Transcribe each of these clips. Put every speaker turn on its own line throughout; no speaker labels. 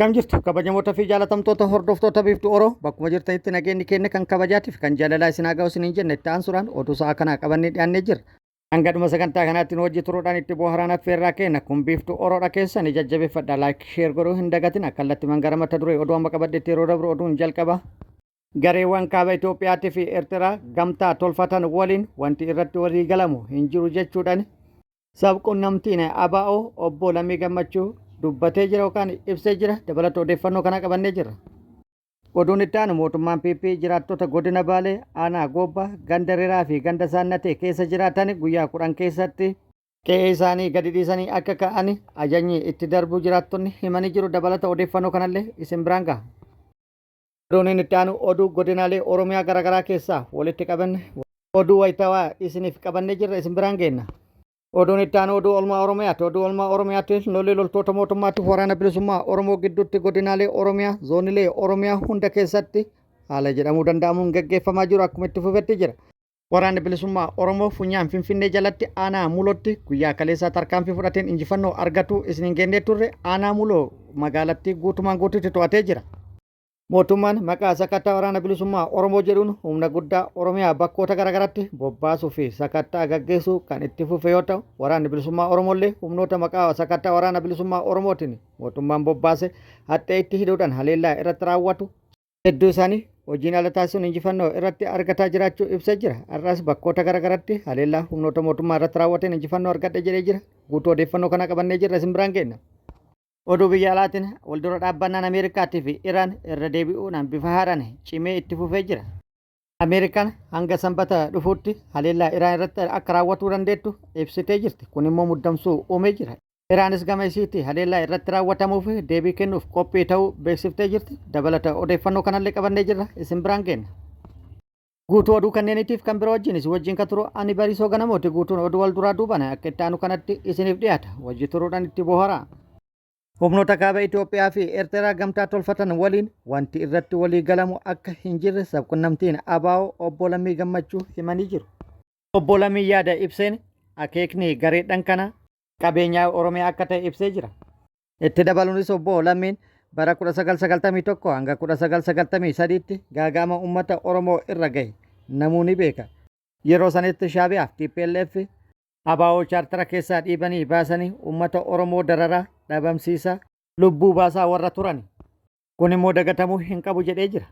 Akkam jirtu kabajamoota fi jaalatamtoota hordoftoota Biiftuu Oro, bakkuma jirtanitti nageenyi keenya kan kabajaatiif kan jaalalaa isin haa ga'u isiniin jenna. Itti aansuudhaan oduu sa'a kanaa qabannee dhiyaannee jirra. Hanga dhuma sagantaa kanaatti nu wajji turuudhaan itti bohaaraan affeerraa keenya kun Biiftuu Oroodha. Keessan jajjabeeffadha, like, share godhuu hin dagatina. Kallattiman gara mata duree oduu amma qabadhetti yeroo dabru, oduun jalqaba. Gareewwan kaaba Itoophiyaatii fi Eertiraa gamtaa tolfatan waliin wanti irratti walii galamu hin jiru jechuudhaan sabquunnamtiin ABO obbo Lammii Gammachuu dubbatee jira yookaan ibsee jira. Dabalata odeeffannoo kana qabannee jirra. Oduun itti aanu, mootummaan PP jiraattota godina Baalee aanaa Goobba ganda Riraa fi ganda Saannatee keessa jiraatan guyyaa 10 keessatti qe'ee isaanii gadi dhiisanii akka ka'an ajajni itti darbu jiraattonni himanii jiru. Dabalata odeeffannoo kanallee isin biraan gaha. Oduun inni itti aanu oduu godinaalee Oromiyaa garaagaraa keessaa walitti qabanne, oduu wayitawaa isiniif qabannee jirra, isin biraan geenna. Oduun itti aanu oduu oolmaa Oromiyaati. Oduu oolmaa Oromiyaatti lolli loltoota mootummaatti waraana bilisummaa Oromoo gidduutti godinaalee Oromiyaa, zoonilee Oromiyaa hunda keessatti haala jedhamuu danda'amuun gaggeeffamaa jiru akkuma itti fufetti jira. Waraanni bilisummaa Oromoo funyaan Finfinnee jalatti aanaa Mulootti guyyaa kaleessaa tarkaanfii fudhateen injifannoo argatu isiniin geennee turre. Aanaa Muloo magaalattii guutumaan guutuutti to'atee jira. Mootummaan maqaa sakattaa waraana bilisummaa Oromoo jedhuun humna guddaa Oromiyaa bakkoota garaagaraatti bobbaasuu fi sakattaa gaggeessuu kan itti fufe yoo ta'u, waraanni bilisummaa Oromoollee humnoota maqaa sakattaa waraana bilisummaa Oromootiin mootummaan bobbaase haxxee itti hidhuudhaan haleellaa irratti raawwatu hedduu isaanii hojiin ala taasisuun injifannoo irratti argataa jiraachuu ibsee jira. Har'as bakkoota garaagaraatti haleellaa humnoota mootummaa irratti raawwateen injifannoo argadhe jedhee jira. Guutuu odeeffannoo kana qabannee jirra, isin biraan geenna. Oduu biyya alaatiin, waldura dhaabbannaan Ameerikaatii fi Iraan irra deebi'uudhaan bifa haaraan cimee itti fufee jira. Ameerikaan hanga Sanbata dhufuutti haleellaa Iraan irratti akka raawwatuu dandeettu ibsitee jirti. Kun immoo muddamsuu uumee jira. Iraanis gama isiitti haleellaa irratti raawwatamuuf deebii kennuuf qophii ta'uu beeksiftee jirti. Dabalata odeeffannoo kanallee qabannee jirra, isin biraan geenna. Guutuu oduu kanneeniitiif kan biroo wajjin isin wajjin kan turu ani Bariisoo Ganamooti. Guutuun oduu wal duraa duubaan akka itti aanu kanatti isiniif dhiyaata. Wajji turuudhaan itti boharaa. Humnoota kaaba Itoophiyaa fi Eertiraa gamtaa tolfatan waliin wanti irratti walii galamu akka hin jirre sabqunnamtiin ABO obbo Lammii Gammachuu himanii jiru. Obbo Lammiin yaada ibseen akeekni gareedhan kana qabeenyaa Oromiyaa akka ta'e ibsee jira. Itti dabaluunis obbo Lammiin bara 1991 hanga 1993tti gaaga'ama uummata Oromoo irra gahe namuu ni beeka. Yeroo sanitti Shaabiyaaf TPLF ABO chaartara keessaa dhiibanii baasanii uummata Oromoo dararaa, dhabamsiisaa, lubbuu baasaa warra turan. Kun immoo dagatamuu hin qabu jedhee jira.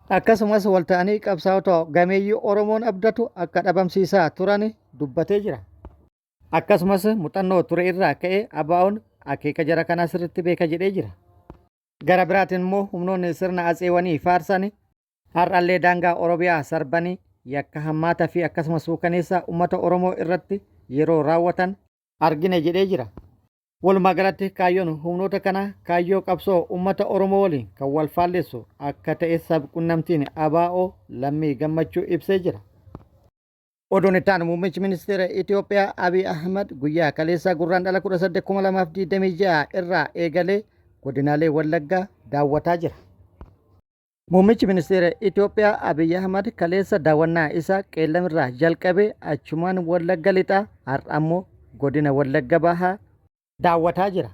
Akkasumas wal ta'anii qabsaa'ota gameeyyii Oromoon abdatu akka dhabamsiisaa turan dubbatee jira. Akkasumas muuxannoo ture irraa ka'ee ABO'n akeeka jara kanaa sirriitti beeka jedhee jira. Gara biraatiin immoo humnoonni sirna atseewanii faarsan har'allee daangaa Oromiyaa sarbanii yakka hammaataa fi akkasumas suukaneessaa uummata Oromoo irratti yeroo raawwatan argine jedhee jira. Walumaa galatti kaayyoon humnoota kanaa kaayyoo qabsoo uummata Oromoo waliin kan wal faallessu akka ta'e sabqunnamtiin ABO Lammii Gammachuu ibsee jira. Oduun itti aanu, muummichi ministeera Itoophiyaa Abiy Ahmad guyyaa kaleessaa Gurraandhala 18 2026 irraa eegalee godinaalee Wallaggaa daawwataa jira. Muummichi ministeera Itoophiyaa Abiy Ahmad kaleessa daawwannaa isaa Qeellam irraa jalqabee achumaan Wallagga Lixaa, har'a ammoo godina Wallagga Bahaa daawwataa jira.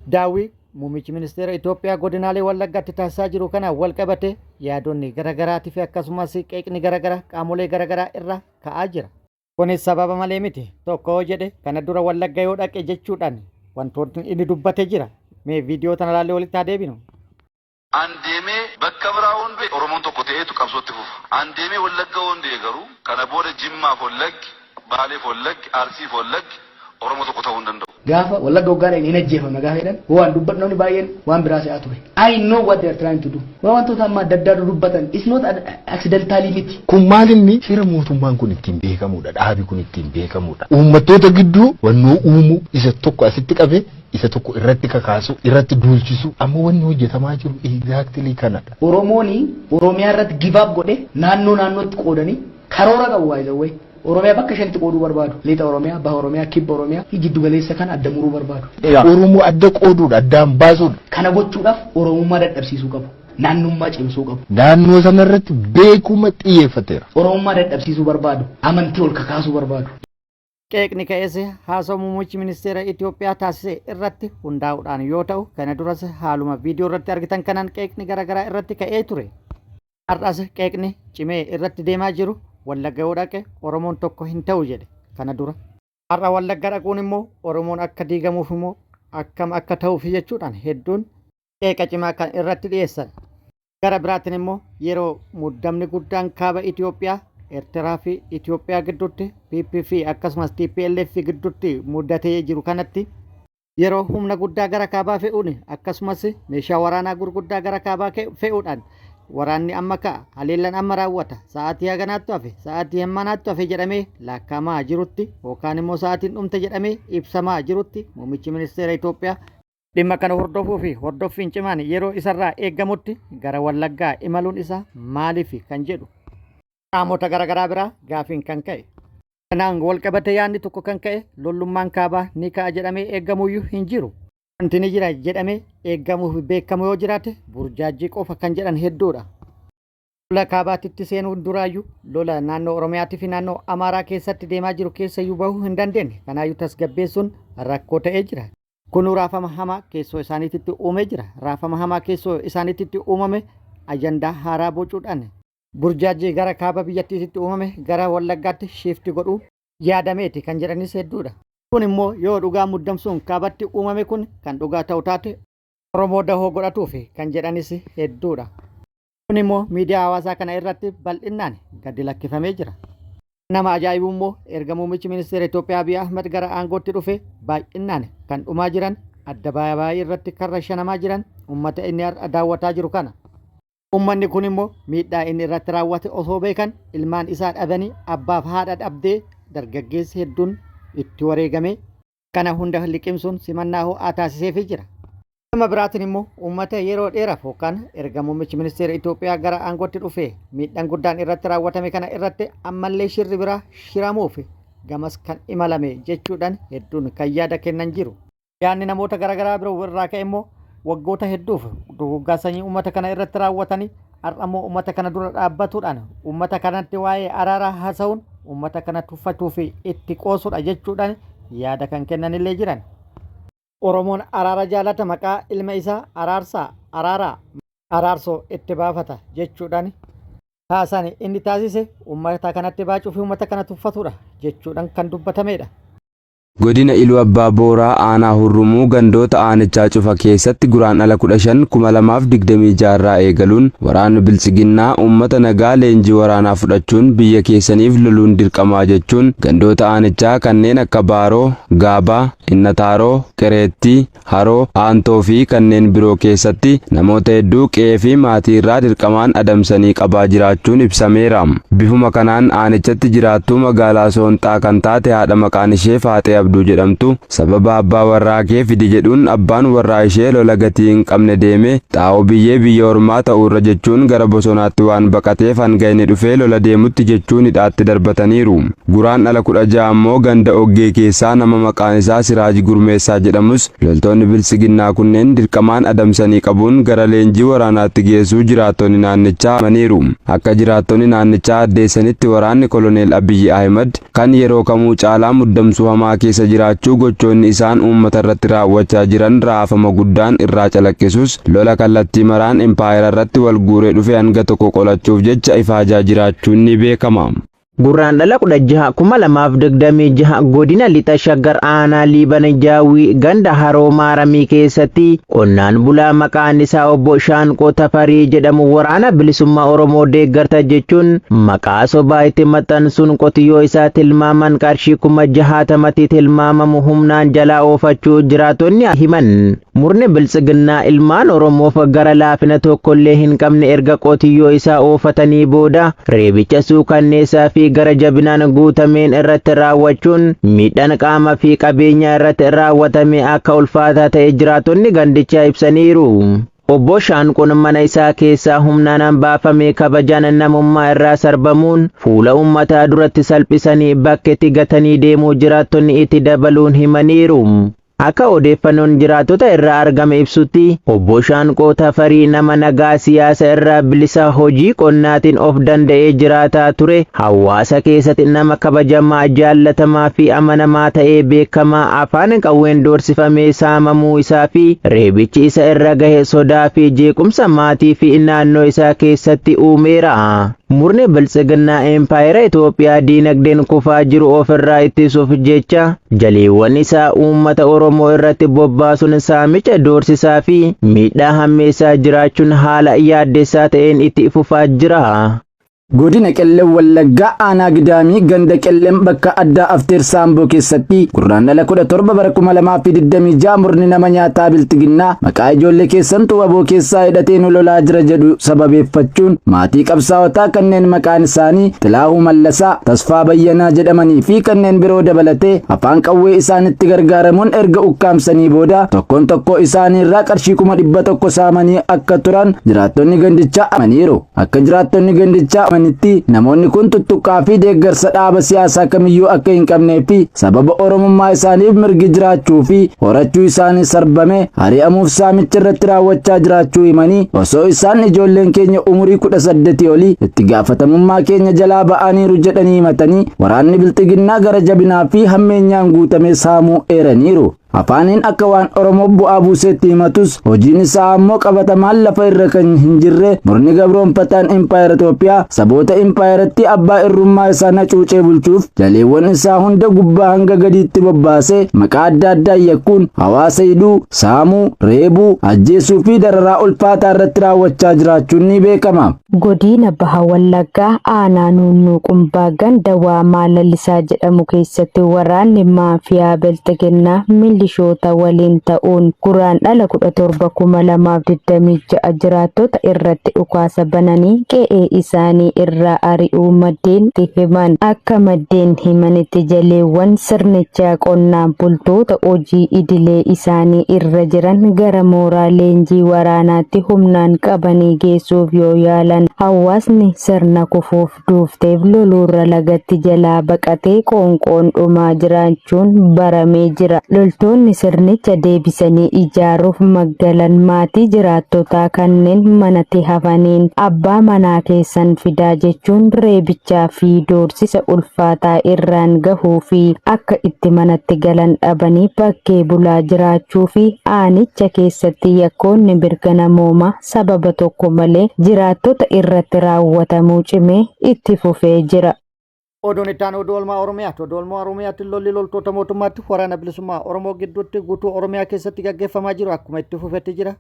Daawwii muummichi ministeera Itoophiyaa godinaalee Wallaggaatti taasisaa jiru kana wal qabate yaadonni garaagaraatii fi akkasumas qeeqni garaagaraa qaamolee garaagaraa irraa ka'aa jira. Kunis sababa malee miti. Tokko yoo jedhe kana dura Wallagga yoo dhaqe jechuudhaan wantootni inni dubbate jira. Mee viidiyoo tana ilaallee walitti haa deebinu.
An deemee bakka biraa yoon du'e, Oromoon tokko ta'eetu qabsootti fufa. An deemee Wallagga yoon du'e garuu, kana booda Jimmaaf Wallaggi, Baaleef Wallaggi, Arsiif Wallaggi Oromoo tokko ta'uu hin danda'u.
Gaafa Wallagga hoggaa dhaqne hin ajjeefamna gaafa jedhan, hoo waan dubbadhu namni baay'een waan biraa se'aa ture. I know what they are trying to do. Waa wantoota amma adda addaa dubbatan it's not accidentally miti.
Kun maal inni shira mootummaan kun ittiin beekamudha. Dhaabi kun ittiin beekamudha. Uummattoota gidduu wannoo uumuu, isa tokko asitti qabee isa tokko irratti kakaasu, irratti duulchisu, amma wanni hojjetamaa jiru exactly kanadha.
Oromooni Oromiyaa irratti give up godhe, naannoo naannootti qoodanii karoora qabu baay'ee. Oromiyaa bakka shanitti qooduu barbaadu. Lixa Oromiyaa, Baha Oromiyaa, Kibba Oromiyaa fi jiddu galeessa kana adda muruu barbaadu.
Oromoo adda qooduudha, addaan baasuudha.
Kana gochuudhaaf Oromummaa dadhabsiisuu qabu. Naannummaa cimsuu qabu.
Naannoo sanarratti beekuma xiyyeeffateera.
Oromummaa dadhabsiisuu barbaadu. Amantii ol kakaasuu barbaadu.
Qeeqni ka'es haasawa muummichi ministeera Itoophiyaa taasise irratti hundaa'uudhaan yoo ta'u, kana duras haaluma viidiyoo irratti argitan kanaan qeeqni garaagaraa irratti ka'ee ture. Har'as qeeqni cimee irratti deemaa jiru Wallagga yoo dhaqe Oromoon tokko hin ta'u jedhe kana dura. Har'a Wallagga dhaquun immoo Oromoon akka diigamuuf immoo akkam akka ta'uuf jechuudhaan hedduun qeeqa cimaa kan irratti dhiyeessan. Gara biraatiin immoo yeroo muddamni guddaan kaaba Itoophiyaa, Eertiraa fi Itoophiyaa gidduutti, PP fi akkasumas TPLF gidduutti muddatee jiru kanatti yeroo humna guddaa gara kaabaa fe'uun akkasumas meeshaa waraanaa gurguddaa gara kaabaa fe'uudhaan waraanni amma ka'a, haleellaan amma raawwata, sa'aatii haganaattu hafe, sa'aatii hammanaattu hafe jedhamee laakkaa'amaa jirutti yookaan immoo sa'aatiin dhumte jedhamee ibsamaa jirutti muummichi ministeera Itoophiyaa Dhimma kana hordofuu fi hordoffiin cimaan yeroo isarraa eegamutti gara Wallaggaa imaluun isaa maaliifi kan jedhu qaamota garaagaraa biraa gaafiin kan ka'e. Kanaan walqabate yaadni tokko kan ka'e lollummaan kaabaa ni ka'a jedhamee eegamuyyuu hin jiru. Wanti ni jira jedhamee eegamuuf beekamu yoo jiraate burjaajii qofa kan jedhan hedduudha. Lola kaabaatitti seenuun duraayyuu lola naannoo Oromiyaatii fi naannoo Amaaraa keessatti deemaa jiru keessayyuu bahuu hin dandeenye. Kanaayyuu tasgabbeessuun rakkoo ta'ee jira. Kunuu raafama hamaa keessoo isaaniititti uumee jira. Raafama hamaa keessoo isaaniititti uumame ajandaa haaraa bocuudhaan burjaajii gara kaaba biyyattiititti uumame gara Wallaggaatti shiifti godhuu yaadameeti kan jedhanis hedduudha. Kun immoo yoo dhugaa muddamsuun kaabatti uumame kun kan dhugaa ta'u taate Oromoo dahoo godhatuufi kan jedhanis hedduudha. Kun immoo miidiyaa hawaasaa kana irratti bal'innaan gadi lakkifamee jira. Nama ajaa'ibu immoo erga muummichi ministeera Itoophiyaa Abiy Ahmed gara aangootti dhufe baay'inaan kan dhumaa jiran addabaabaayii irratti kan rashanamaa jiran uummata inni har'a daawwataa jiru kana. Uummanni kun immoo miidhaa inni irratti raawwate osoo beekan ilmaan isaa dhabanii abbaaf haadha dhabdee dargaggeessi hedduun itti wareegamee kana hunda liqimsuun simannaa ho'aa taasiseefii jira. Gama biraatiin immoo uummata yeroo dheeraaf yookaan erga muummichi ministeera Itoophiyaa gara aangootti dhufe miidhaan guddaan irratti raawwatame kana irratti ammallee shirri biraa shiramuuf gamas kan imalame jechuudhaan hedduun kan yaada kennan jiru. Yaadni namoota garaagaraa biroo irraa ka'e immoo waggoota hedduuf duguggaa sanyii uummata kana irratti raawwatanii har'a immoo uummata kana dura dhaabbatuudhaan uummata kanatti waa'ee araaraa haasa'uun uummata kana tuffatuu fi itti qoosudha jechuudhaan yaada kan kennanillee jiran. Oromoon araara jaalata maqaa ilma isaa Araarsaa, Araaraa, Araarsoo itti baafata jechuudhaan haasaan inni taasise uummata kanatti baacuu fi uummata kana tuffatudha jechuudhaan kan dubbatameedha.
Godina Iluu Abbaa Booraa Aanaa Hurrumuu gandoota aanichaa cufa keessatti Guraandhala 15, 2026 irraa eegaluun waraanni Biltsiginnaa uummata nagaa leenjii waraanaa fudhachuun biyya keessaniif loluun dirqamaa jechuun gandoota aanichaa kanneen akka Baaroo, Gaabaa, Innataaroo, Qereettii, Haroo, Aantoo fi kanneen biroo keessatti namoota hedduu qe'ee fi maatii irraa dirqamaan adamsanii qabaa jiraachuun ibsameera. Bifuma kanaan aanichatti jiraattuu magaalaa Soonxaa kan taate haadha maqaan ishee Faaxee Abduu jedhamtu sababa abbaa warraa kee fidi jedhuun abbaan warraa ishee lola gatii hin qabne deeme xaa'oo biyyee biyya ormaa ta'uurra jechuun gara bosonaatti waan baqateef hanga inni dhufee lola deemutti jechuun hidhaatti darbataniiru. Guraandhala 16 ammoo ganda Oggee keessaa nama maqaan isaa Siraaj Gurmeessaa jedhamus loltoonni Biltsiginnaa kunneen dirqamaan adamsanii qabuun gara leenjii waraanaatti geessuu jiraattonni naannichaa himaniiru. Akka jiraattonni naannichaa addeessanitti waraanni Koloneel Abiy Ahimed kan yeroo kamuu caalaa muddamsuu hamaa keessa jiraachuu gochoonni isaan uummata irratti raawwachaa jiran raafama guddaan irraa calaqqisus lola kallattii maraan impaayera irratti wal guuree dhufe hanga tokko qolachuuf jecha ifaajaa jiraachuun ni beekama.
Gurraandhala 16, 2026 godina Lixa Shaggar aanaa Liiban Jaawwii ganda Haroo Maaramii keessatti qonnaan bulaa maqaan isaa obbo Shaanqoo Tafarii jedhamu waraana bilisummaa Oromoo deeggarta jechuun maqaa sobaa itti maxxansuun qotiyyoo isaa tilmaaman qarshii 60,000tti tilmaamamu humnaan jalaa oofachuu jiraattonni himan. Murni Biltsiginnaa ilmaan Oromoof gara laafina tokkollee hin qabne erga qotiyyoo isaa oofatanii booda reebicha suukanneessaa fi gara jabinaan guutameen irratti raawwachuun miidhaan qaama fi qabeenyaa irratti raawwatame akka ulfaataa ta'e jiraattonni gandichaa ibsaniiru. Obbo Shaanqoon mana isaa keessaa humnaan baafamee kabajaan namummaa irraa sarbamuun fuula uummataa duratti salphisanii bakkeetti gatanii deemuu jiraattonni itti dabaluun himaniiru. Akka odeeffannoon jiraattota irraa argame ibsutti Obbo Shaanqoo Tafarii nama nagaa siyaasa irraa bilisa hojii qonnaatiin of danda'ee jiraataa ture, hawaasa keessatti nama kabajamaa, jaallatamaa fi amanamaa ta'ee beekamaa afaan qawween doorsifamee saamamuu isaa fi reebichi isa irra gahe sodaa fi jeequmsa maatii fi naannoo isaa keessatti uumeera. Murni Biltsiginnaa Empaayera Itoophiyaa diinagdeen kufaa jiru ofirraa ittisuuf jecha jaleewwan isaa uummata Oromoo irratti bobbaasuun saamicha, doorsisaa fi miidhaa hammeessaa jiraachuun haala yaaddessaa ta'een itti fufaa jira.
Godina Qellem Wallaggaa Aanaa Gidaamii ganda Qellem bakka addaa Afteer Saamboo keessatti Gurraandhala 17 bara 2026 murni nama nyaataa Bilxiginnaa maqaa ijoollee keessantu waboo keessaa hidhatee nu lolaa jira jedhu sababeeffachuun maatii qabsaa'otaa kanneen maqaan isaanii Xilaahuu Mallasaa, Tasfaa Bayyanaa jedhamanii fi kanneen biroo dabalatee afaan qawwee isaanitti gargaaramuun erga ukkaamsanii booda tokkoon tokkoo isaanii irraa qarshii 100,000 saamanii akka turan jiraattonni gandichaa amaniiru. Akka jiraattonni gandichaa amanitti namoonni kun tuttuqqaa fi deeggarsa dhaaba siyaasaa kamiyyuu akka hin qabnee fi sababa Oromummaa isaaniif mirgi jiraachuu fi horachuu isaanii sarbame ari'amuuf saamicha irratti raawwachaa jiraachuu himanii, osoo isaan ijoolleen keenya umurii 18 olii itti gaafatamummaa keenya jalaa ba'aniiru jedhanii himatanii waraanni Bilxiginnaa gara jabinaa fi hammeenyaan guutame saamuu eeraniiru. Afaaniin akka waan Oromoo bu'aa buuseetti himatus hojiin isaa ammoo qabatamaan lafa irra kan hin jirre murni gabroonfataan impaayera Itoophiyaa saboota impaayeratti abbaa irrummaa isaa hacuucee bulchuuf jaleewwan isaa hunda gubbaa hanga gadiitti bobbaasee maqaa adda addaa yakkuun hawaasa hidhuu, saamuu, reebuu, ajjeesuu fi dararaa ulfaataa irratti raawwachaa jiraachuun ni beekama.
Godina Baha Wallaggaa Aanaa Nuunnuu Qumbaa ganda Waamaa Lalisaa jedhamu keessatti waraanni maafiyaa Bilxiginnaa milishoota waliin ta'uun Guraandhala 17,2026 jiraattota irratti dhukaasa bananii qe'ee isaanii irraa ari'uu maddeen himan. Akka maddeen himanitti jaleewwan sirnichaa qonnaan bultoota hojii idilee isaanii irra jiran gara mooraa leenjii waraanaatti humnaan qabanii geessuuf yoo yaalan, hawaasni sirna kufuuf duufteef loluurra lagatti jalaa baqatee qoonqoon dhumaa jiraachuun baramee jira. Loltoonni sirnicha deebisanii ijaaruuf maggalan maatii jiraattotaa kanneen manatti hafaniin abbaa manaa keessan fidaa jechuun reebichaa fi doorsisa ulfaataa irraan gahuu fi akka itti manatti galan dhabanii bakkee bulaa jiraachuu fi aanicha keessatti yakkoonni mirga namoomaa sababa tokko malee jiraattota irratti raawwatamuu cimee itti fufee jira.
Oduun itti aanu oduu oolmaa Oromiyaati. Oduu oolmaa Oromiyaatti lolli loltoota mootummaatti waraana bilisummaa Oromoo gidduutti guutuu Oromiyaa keessatti gaggeeffamaa jiru akkuma itti fufetti jira.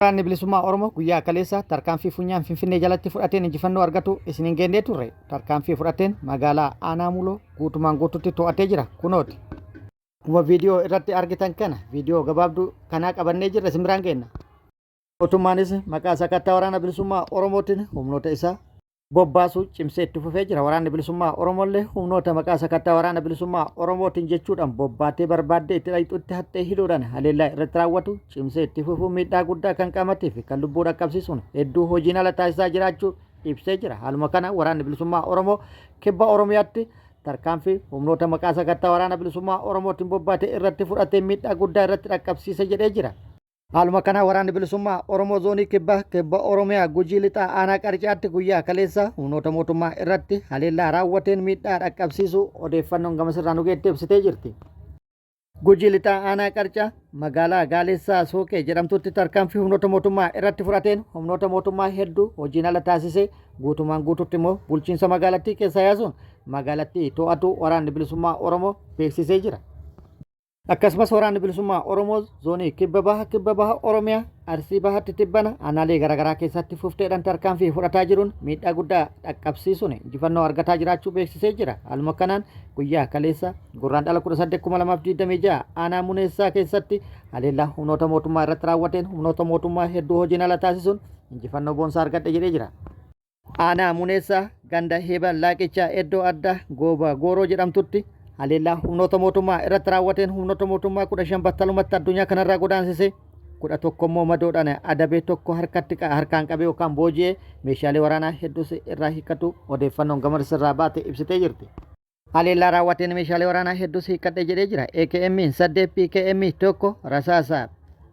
Waraanni bilisummaa Oromoo guyyaa kaleessa tarkaanfii funyaan Finfinnee jalatti fudhateen injifannoo argatu isin hin geennee turre. Tarkaanfii fudhateen magaalaa Aanaa Muloo guutumaan guututti to'atee jira. Kunooti. Akkuma viidiyoo irratti argitan kana viidiyoo gabaabduu kanaa qabannee jirra, isin biraan geenna. Mootummaanis maqaa sakattaa waraana bilisummaa Oromootiin humnoota isaa bobbaasuu cimsee itti fufee jira. Waraanni bilisummaa Oromoollee humnoota maqaa sakattaa waraana bilisummaa Oromootiin jechuudhaan bobbaatee barbaaddee itti dhayxutti haxxee hidhuudhaan haleellaa irratti raawwatu cimsee itti fufuun miidhaa guddaa kan qaamatii fi kan lubbuu dhaqqabsiisuun hedduu hojiin ala taasisaa jiraachuu ibsee jira. Haaluma kana waraanni bilisummaa Oromoo kibba Oromiyaatti tarkaanfii humnoota maqaa sakattaa waraana bilisummaa Oromootiin bobbaatee irratti fudhatee miidhaa guddaa irratti dhaqqabsiise jedhee jira. Haaluma kana waraanni bilisummaa Oromoo zoonii kibba kibba Oromiyaa Gujii lixaa aanaa Qarcaatti guyyaa kaleessa humnoota mootummaa irratti haleellaa raawwateen miidhaa dhaqqabsiisuu odeeffannoon gamasirraa nu geette ibsitee jirti. Gujii lixaa aanaa Qarcaa magaalaa Gaaleessaa Sooqee jedhamtutti tarkaanfii humnoota mootummaa irratti fudhateen humnoota mootummaa hedduu hojiin ala taasisee guutumaan guututti immoo bulchiinsa magaalattii keessaa yaasuun magaalattii to'atu waraanni bilisummaa Oromoo beeksisee jira. Akkasumas waraanni bilisummaa Oromoo zoonii kibba baha kibba baha Oromiyaa Arsii bahaatti tibbana aanaalee garaagaraa keessatti fufteedhaan tarkaanfii fudhataa jiruun miidhaa guddaa dhaqqabsiisuun injifannoo argataa jiraachuu beeksisee jira. Haaluma kanaan guyyaa kaleessa Gurraandhala 18,2026 aanaa Muneessaa keessatti haleellaa humnoota mootummaa irratti raawwateen humnoota mootummaa hedduu hojiin ala taasisuun injifannoo boonsaa argadhe jedhee jira. Aanaa Muneessaa ganda Heeban Laaqichaa iddoo addaa Gooba Gooroo jedhamtutti haleellaa humnoota mootummaa irratti raawwateen humnoota mootummaa 15 battalumatti addunyaa kanarraa godaansise, 11 immoo madoodhaan adabee, tokko harkatti harkaan qabee yookaan booji'ee meeshaalee waraanaa hedduus irraa hiikkatu odeeffannoon gama irraa baate ibsitee jirti. Haleellaa raawwateen meeshaalee waraanaa hedduus hiikkadhe jedhee jira. AKM 8, PKM 1, rasaasa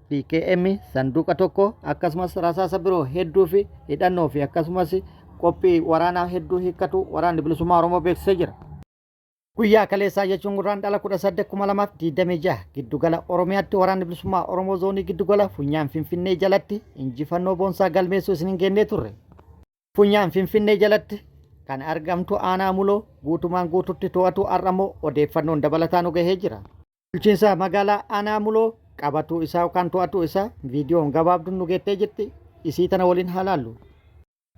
PKM sanduuqa 1, akkasumas rasaasa biroo hedduu fi hidhannoo fi akkasumas qophii waraanaa hedduu hiikkatu Waraanni Bilisummaa Oromoo beeksisee jira. Guyyaa kaleessaa jechuun Gurraandhala 18,2026 giddugala Oromiyaatti Waraanni Bilisummaa Oromoo zoonii giddugala Funyaan Finfinnee jalatti injifannoo boonsaa galmeessuu isin hin geennee turre. Funyaan Finfinnee jalatti kan argamtu aanaa Muloo guutumaan guututti to'atu har'ammoo odeeffannoon dabalataa nu gahee jira. Bulchiinsa magaalaa aanaa Muloo qabatuu isaa yookaan to'atuu isaa viidiyoon gabaabduun nu geettee jirti. Isii tana waliin haa laallu.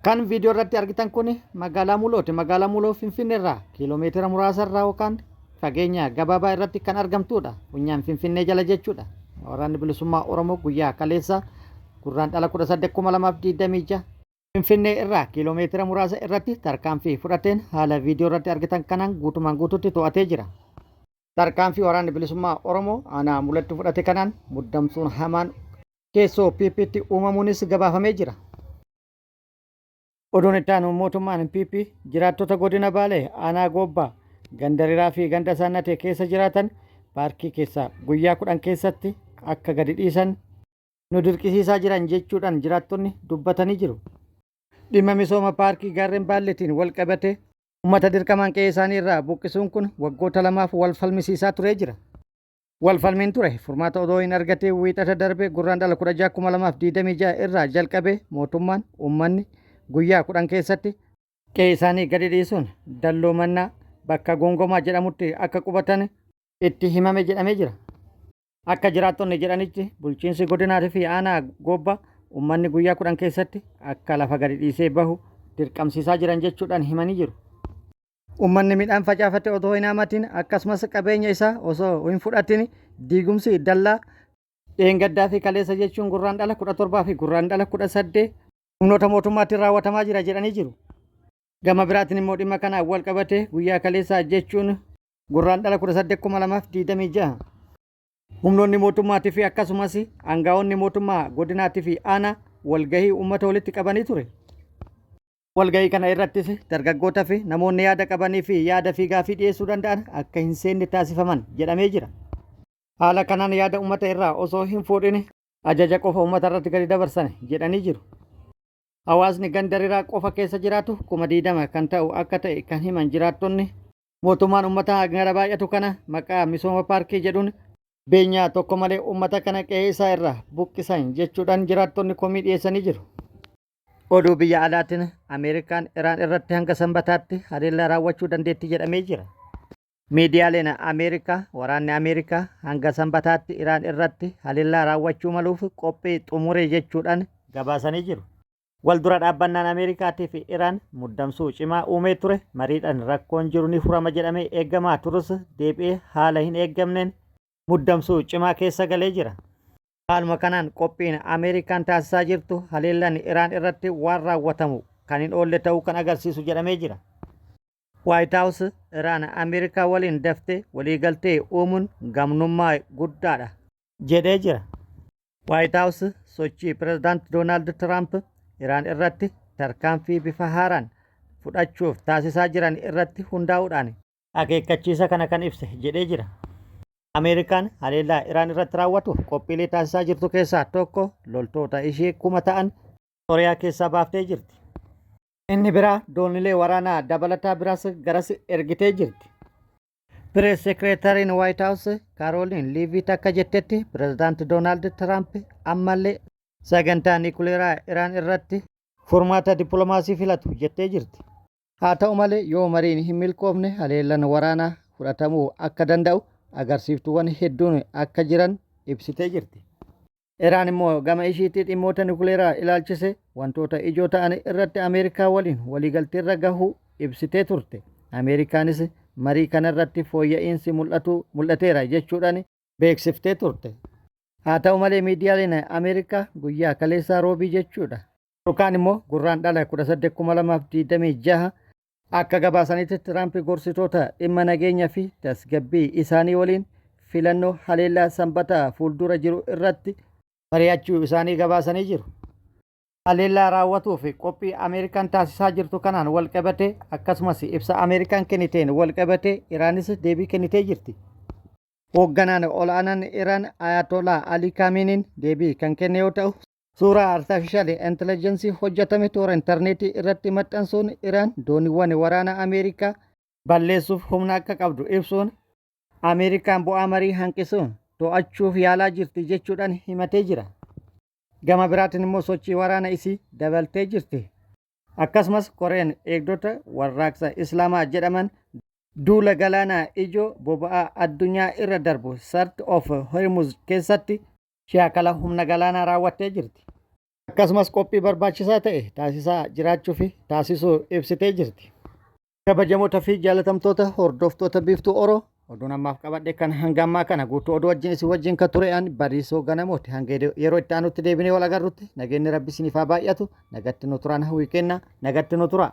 Kan viidiyoo irratti argitan kun magaalaa Mulooti. Magaalaa Muloo Finfinnee irraa kiiloomeetira muraasa irraa yookaan fageenya gabaabaa irratti kan argamtudha. Funyaan Finfinnee jala jechuudha. Waraanni Bilisummaa Oromoo guyyaa kaleessa Gurraandhala 18,2026 Finfinnee irraa kiiloomeetira muraasa irratti tarkaanfii fudhateen haala viidiyoo irratti argitan kanaan guutumaan guututti to'atee jira. Tarkaanfii Waraanni Bilisummaa Oromoo aanaa Mulatti fudhate kanaan muddamsuun hamaan keessoo PPtti uumamuunis gabaafamee jira. Oduun itti aanu mootummaan PP jiraattota godina Baalee aanaa Goobbaa ganda Riraa fi ganda Saannatee keessa jiraatan paarkii keessaa guyyaa 10 keessatti akka gadi dhiisan nu dirqisiisaa jiran jechuudhaan jiraattonni dubbatanii jiru. Dhimma misooma paarkii gaarreen Baalleetiin wal qabatee uummata dirqamaan qe'ee isaanii irraa buqqisuun kun waggoota lamaaf wal falmisiisaa turee jira. Wal falmiin ture furmaata odoo hin argatiin Wiixata darbe Gurraandhala 16,2026 irraa jalqabee mootummaan uummanni guyyaa 10 keessatti qe'ee isaanii gadi dhiisuun Dalloo Mannaa bakka Gongomaa jedhamutti akka qubatan itti himame jedhamee jira. Akka jiraattonni jedhanitti bulchiinsi godinaatii fi aanaa Goobbaa uummanni guyyaa 10 keessatti akka lafa gadi dhiisee bahu dirqamsiisaa jiran jechuudhaan himanii jiru. Uummanni midhaan facaafate otoo hin haamatin akkasumas qabeenya isaa osoo hin fudhatin diigumsi dallaa dheengaddaa fi kaleessa jechuun Gurraandhala 17 fi Gurraandhala 18 humnoota mootummaatiin raawwatamaa jira jedhanii jiru. Gama biraatiin immoo dhimma kanaan wal qabatee guyyaa kaleessaa jechuun Gurraandhala 18,2026 humnoonni mootummaatii fi akkasumas aangaa'onni mootummaa godinaatii fi aanaa walgahii uummata walitti qabanii ture. Walgahii kana irrattis dargaggoota fi namoonni yaada qabanii fi yaada fi gaafii dhiyeessuu danda'an akka hin seenne taasifaman jedhamee jira. Haala kanaan yaada uummata irraa osoo hin fuudhin ajaja qofa uummata irratti gadi dabarsan jedhanii jiru. Hawaasni ganda Riraa qofa keessa jiraatu 20,000 kan ta'u akka ta'e kan himan jiraattonni, mootummaan uummata hangana baay'atu kana maqaa misooma paarkii jedhuun beenyaa tokko malee uummata kana qe'ee isaa irraa buqqisan jechuudhaan jiraattonni komii dhiyeessanii jiru. Oduu biyya alaatiin Ameerikaan Iraan irratti hanga Sanbataatti haleellaa raawwachuu dandeetti jedhamee jira. Miidiyaaleen Ameerikaa waraanni Ameerikaa hanga Sanbataatti Iraan irratti haleellaa raawwachuu maluuf qophii xumure jechuudhaan gabaasanii jiru. Wal dura dhaabbannaan Ameerikaatii fi Iraan muddamsuu cimaa uumee ture mariidhaan rakkoon jiru ni furama jedhamee eegamaa turus deebi'ee haala hin eegamneen muddamsuu cimaa keessa galee jira. Haaluma kanaan qophiin Ameerikaan taasisaa jirtu haleellaan Iraan irratti waan raawwatamu kan hin oolle ta'uu kan agarsiisu jedhamee jira. Waayit Haawus Iraan Ameerikaa waliin daftee waliigaltee uumuun gamnummaa guddaadha jedhee jira. Waayit Haawus sochii Pirezidaant Doonaald Tiraamp Iraan irratti tarkaanfii bifa haaraan fudhachuuf taasisaa jiran irratti hundaa'uudhaan akeekkachiisa kana kan ibse jedhee jira. Ameerikaan haleellaa Iraan irratti raawwatuuf qophiilee taasisaa jirtu keessaa tokko loltoota ishee 1000 ta'an Sooriyaa keessaa baaftee jirti. Inni biraa doonilee waraanaa dabalataa biraas garas ergitee jirti. Pirees Sekireetariin Waayit Haawus Kaarooliin Liiviit akka jettetti Pirezidaanti Doonaald Tiraamp ammallee sagantaa nikuleeraa Iraan irratti furmaata dippiloomaasii filatu jettee jirti. Haa ta'u malee yoo mariin hin milkoofne haleellan waraanaa fudhatamuu akka danda'u agarsiiftuuwwan hedduun akka jiran ibsitee jirti. Iraan immoo gama ishiitti dhimmoota nukileeraa ilaalchise wantoota ijoo ta'an irratti Ameerikaa waliin waliigalteerra gahuu ibsitee turte. Ameerikaanis marii kanarratti fooyya'iinsi mul'atu mul'ateera jechuudhaan beeksiftee turte. Haa ta'u malee miidiyaaleen Ameerikaa guyyaa kaleessaa Roobii jechuudha. Yookaan immoo Gurraandhala 18,2026 akka gabaasanitti Tiraamp gorsitoota dhimma nageenya fi tasgabbii isaanii waliin filannoo haleellaa Sanbata fuuldura jiru irratti mari'achuu isaanii gabaasanii jiru. Haleellaa raawwatuu fi qophii Ameerikaan taasisaa jirtu kanaan wal qabatee, akkasumas ibsa Ameerikaan kenniteen wal qabatee, Iraanis deebii kennitee jirti. Hoogganaan ol'aanaan Iraan Ayatollah Ali Kaaminiin deebii kan kenne yoo ta'u, suuraa artificial intelligence hojjetame toora intarneetii irratti maxxansuun Iraan dooniiwwan waraana Ameerikaa balleessuuf humna akka qabdu ibsuun, Ameerikaan bu'aa marii hanqisuun to'achuuf yaalaa jirti jechuudhaan himatee jira. Gama biraatiin immoo sochii waraana isii dabaltee jirti. Akkasumas Koreen Eegdota Warraaqsa Islaamaa jedhaman duula galaanaa ijoo boba'aa addunyaa irra darbu Strait of Hormuz keessatti shaakala humna galaanaa raawwattee jirti. Akkasumas qophii barbaachisaa ta'e taasisaa jiraachuu fi taasisuu ibsitee jirti. Kabajamoota fi jaalatamtoota hordoftoota Biiftuu Oroo, oduun ammaaf qabadhe kan hanga ammaa kana. Guutuu oduu wajjin isin wajjin kan ture an Bariisoo Ganamooti. Hanga yeroo itti aanutti deebinee wal agarrutti nageenyi Rabbi isiniif haa baay'atu. Nagatti nu turaan hawwii kenna, nagatti nu tura.